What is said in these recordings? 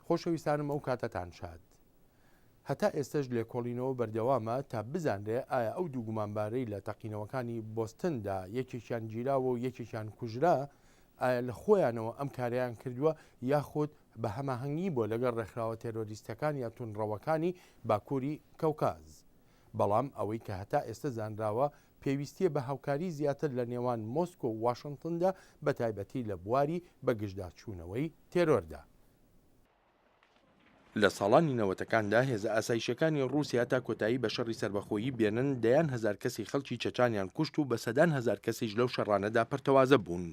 خۆشەویستانم ئەو کاتەتان شاد. هەتا ئێستەش لێکۆڵینەوە بەردەوامە تا بزانرێ ئایا ئەو دوو گومانبارەی لە تەقینەوەکانی بۆستندا یەکێکیان گیراوە و یەکێکیان کوژرا ئایا لە خۆیانەوە ئەم کارەیان کردووە یاخود بە هەماهەنگی بووە لەگەڵ ڕێکخراوە تێرۆریستەکان یا توندڕەوەکانی باکووری کەوکاز. بەڵام ئەوەی کە هەتا ئێستە زانراوە پێویستییە بە هاوکاری زیاتر لە نێوان مۆسکۆ و واشنتندا بەتایبەتی لە بواری بەگژداچوونەوەی تێرۆردا. لە ساڵانی نەوەتەکاندا هێزە ئاسایشیەکانی ڕووسیا تا کۆتایی بە شەڕی سەربەخۆیی بێنن دەیان هەزار کەسی خەڵکی چەچانیان کوشت و بە سەدان هەزار کەسیش لەو شەڕانەدا پەرتەوازە بوون.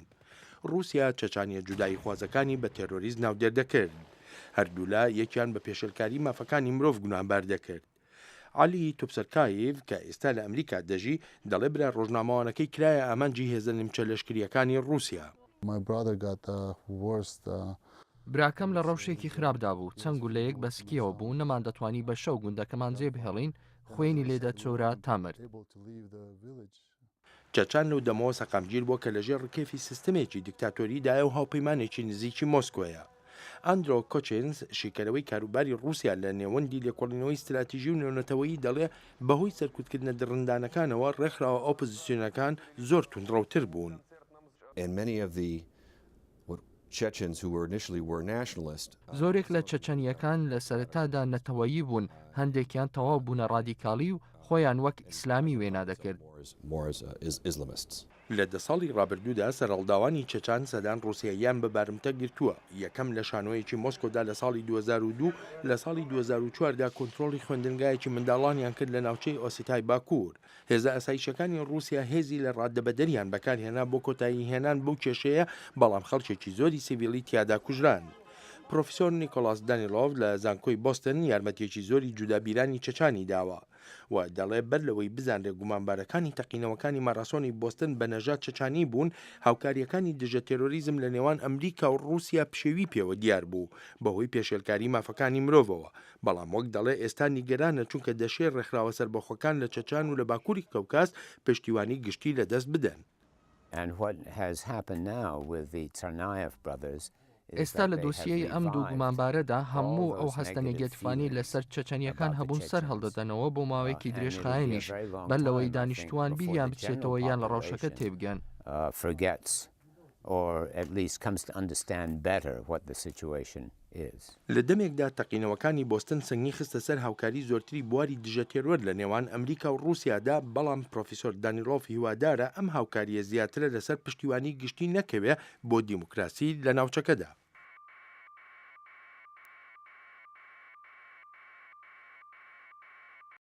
ڕووسیا چەچانیە جوداییخوازەکانی بە تێرۆریست ناودێر دەکرد. هەردوولا یەکیان بە پێشێلکاری مافەکانی مرۆڤ گوناهبار دەکرد. عەلی توپسەرکایڤ کە ئێستا لە ئەمریکا دەژی، دەڵێ برا ڕۆژنامەوانەکەی کرایە ئامانجی هێزە نیمچە لەشکرییەکانی ڕووسیا. براکەم لە ڕەوشێکی خراپدا بوو، چەند گوللەیەک بە سکیەوە بوو، نەماندەتوانی بە شەو گوندەکەمان جێبهێڵین، خوێنی لێ دەچۆرا تا مرد. چەچان لەو دەمەوە سەقامگیر بووە کە لەژێر ڕکێفی سیستمێکی دیکتاتۆریدایە و هاوپەیمانێکی نزیکی مۆسکۆیە. ئاندرۆ کۆچینز، شیکەرەوەی کاروباری ڕووسیا لە نێوەندی لێکۆڵینەوەی ستراتیژی و نێونەتەوەیی دەڵێ بەهۆی سەرکوتکردنە دڕندانەکانەوە ڕێکخراوە ئۆپۆزسیۆنەکان زۆر توندڕەوتر بوون. زۆرێک لە چەچەنییەکان لە سەرەتادا نەتەوەیی بوون، هەندێکیان تەواو بوونە ڕادیکاڵی و خۆیان وەک ئیسلامی وێنا دەکرد. لە دە ساڵی ڕابردوودا سەرهەڵداوانی چەچان سەدان ڕووسیاییان بە بارمتە گرتووە، یەکەم لە شانۆیەکی مۆسکۆدا لە ساڵی 2002، لە ساڵی 2004 دا کۆنترۆڵی خوێندنگایەکی منداڵانیان کرد لە ناوچەی ئۆسیتای باکوور. هێزە ئاسایشیەکانی ڕووسیا هێزی لە ڕاددەبەدەریان بەکارهێنا بۆ کۆتایی هێنان بەو کێشەیە، بەڵام خەڵکێکی زۆری سیڤیلی تیادا کوژران. پرۆفیسۆر نیکۆلاس دانیلۆڤ لە زانکۆی بۆستن یارمەتیەکی زۆری جودابیرانی چەچانی داوە و دەڵێ بەر لەوەی بزانرێ گومانبارەکانی تەقینەوەکانی ماراسۆنی بۆستن بە نەژاد چەچانی بوون، هاوکارییەکانی دژە تێرۆریزم لە نێوان ئەمریکا و ڕووسیا پشێوی پێوە دیار بوو بەهۆی پێشێلکاری مافەکانی مرۆڤەوە. بەڵام وەک دەڵێ ئێستا نیگەرانە چونکە دەشێ ڕێکخراوە سەربەخۆکان لە چەچان و لە باکووری کەوکاز پشتیوانی گشتی لەدەست بدەن. ئێستا لە دۆسیەی ئەم دوو گومانبارەدا هەموو ئەو هەستە نێگەتیفانەی لەسەر چەچەنییەکان هەبوون سەر هەڵدەدەنەوە بۆ ماوەیەکی درێژخایەنیش بەر لەوەی دانیشتووان بیریان بچێتەوە یان لە ڕەوشەکە تێبگەن. لە دەمێکدا تەقینەوەکانی بۆستن سەنگی خستە سەر هاوکاری زۆرتری بواری دژە تێرۆر لە نێوان ئەمریکا و ڕووسیادا، بەڵام پرۆفیسۆر دانیلۆڤ هیوادارە ئەم هاوکارییە زیاترە لەسەر پشتیوانی گشتی نەکەوێ بۆ دیموکراسی لە ناوچەکەدا.